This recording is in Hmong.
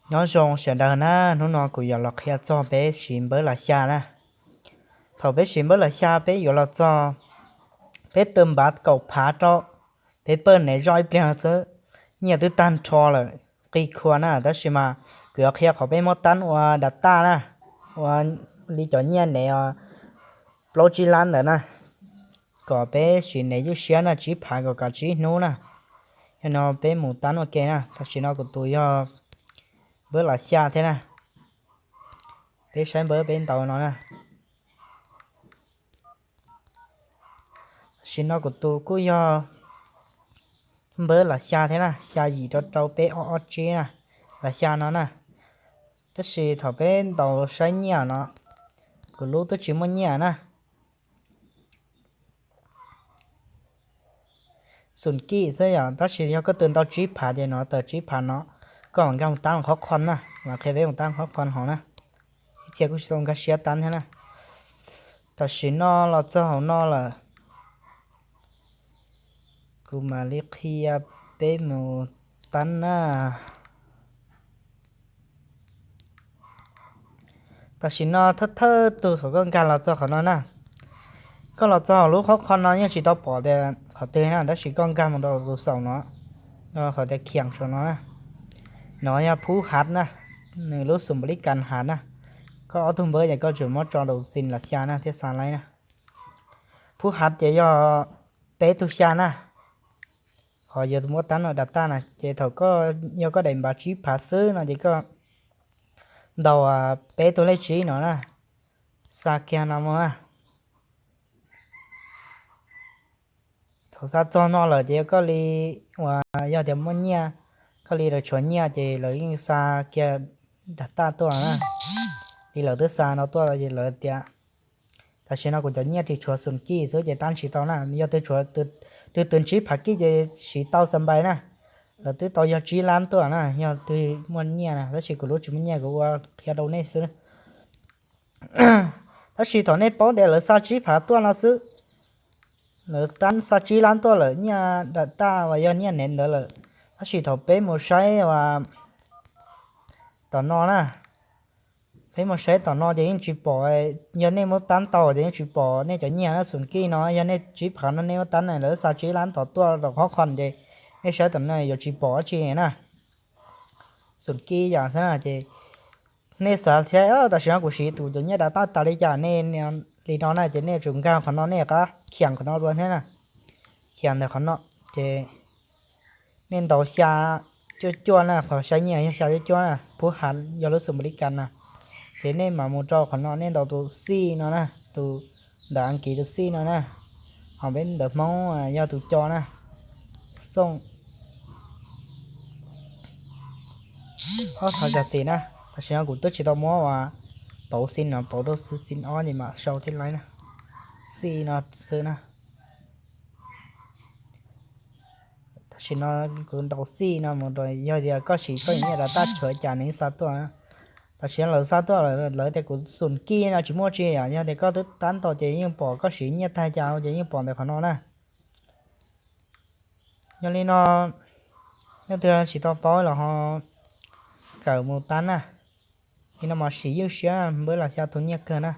Nyob zoo sawv daws na, hnub no kuv yuav los qhia txog peb siv npawb las xya na. Thaum peb siv npawb las xya peb yuav los txog, peb tw npav kaum phav rau, peb pawj nev zoj ib pliag xwb, nyiaj twb tag nrho lawm, qig khua na. Tab sis mas kuv yuav qhia qhov peb muab tab ua data na, ua li cov nyiaj nev plaub tsib lab ntawd na, kom peb siv nev ywj siab na, tsib phav kom kav tsib hnub na. Yog no peb mus tab ua ke na. Tam sim no kuv tus yog npawb las xya thiab na, peb saib npawb peb ntaus no na. Tam sim no kuv tus kuj yog npawb las xya thiab na, xya yim rau rau peb ob ob tsib na, las xya no na. Tab sis thaum peb ntaus saib nyiaj no, kuv lub twb tsis muaj nyiaj na. Xum kij xwb yom, tab sis yog koj tw ntau tsib phav ces no tawm tsib phav no, koj mam nkag mus tab qhov qhon na, mam qhia peb mus tab qhov qhon hauv na. Ib txhia kuj tsis tau nkag siab tab thiab na. Tam sim no los txog hauv no lawm, kuv mam li qhia peb mus tab na. Tam sim no thawj thawj tug thaum koj nkag los txog qhov no na, koj los txog hauv lub qhov qhon no yeej tsis tau pom tias qhov twg na, tab sis koj nkag mus rau tus xaum no, qhov tias khiam saum no na. No yog phub hav na, nws lub xum npaum li kas hav na. Koj ob tug npawb ces koj tsuas muab tso rau xim las xya na thiab xa laib na. Phub hav ces yog peb tug xya na, qhov yuav muab tab no data na. Ces thaum koj, yog koj daim npav tsib phav xwb no ces koj ntaus peb tug lej tsib no na, xa kiag no mus na. Thaum xa txog no lawm ces yog koj li, uas yog tias muaj nyiaj, koj li lawv tshuav nyiaj ces lawv yeej xa kiag data tuaj na. Li lawv twb xa no tuaj ces lawv tias, tam sim no kuv cov nyiaj tsis tshuav xum kij xwb ces tab tsis tau na. Yog twb tshuav, twb tw ntsib phav kij ces siv tau xa npais na. Lawv twb tau yog tsib lab tuaj na, yog twb muaj nyiaj na, tab sis kuv lub tsis muaj nyiaj, kuv ua qhia rau nej xwb. Tab sis thaum nej paub tias lawv xa tsib phav tuaj no xwb, lawv tab xa tsib lab tuaj lawm, nyiaj data uas yog nyiaj nev ntawd lawm. Tab sis thaum peb mus saib uas tom no na, peb mus saib tom no ces yeej tsis pom, yog nej muab tab tau ces yeej tsis pom nej cov nyiaj na. Xum kij no yog nej tsib phav no nej muab tab na, lawv xa tsib lab tom tuaj rau qhov qhon ces nej saib tom no yuav tsis pom dab tsi na. Xum kij yam xwb na ces nej xav tias tam sim no kuv siv tus cov nyiaj data tas li cas, nej li no na ces nej tsum nkag qhov no, nej rov qab khiam qhov no dua thiab na. Khiam ntawm qhov no ces nej ntaus xya cuaj cuaj na, qhov saib nyiaj yog xya cuaj cuaj na, phub hav yog lub xum npaum li kas na. Ces nej mam mus rau qhov no, nej ntaus tus xij no na, tus ntawv Askiv tus xij no na, ho peb ntawv Hmoob yog tus co na, xooj. Ob qhov zam txim na, tam sim no kuv twb tsis tau muab uas pauv xim no, pauv rau xim ob ces mam sau thiab laib na. Xij no xwb na. Tam sim no kuv ntaus xij no mus rau, yog tias koj siv koj nyiaj data tshuav cas nws xa tuaj. Tam sim no lawv xa tuaj lawm, lawv tias kuv xum kij no tsis muaj tsi, yog tias koj twb tab tau ces yeej pom, koj siv nyiaj tag cas ces yeej pom ntawm qhov no na. Yog li no, leej twg tsis tau paub los ho kawm mus tab na. Li no mas siv ywj siab, npawb las xya tu nyiaj kawg na.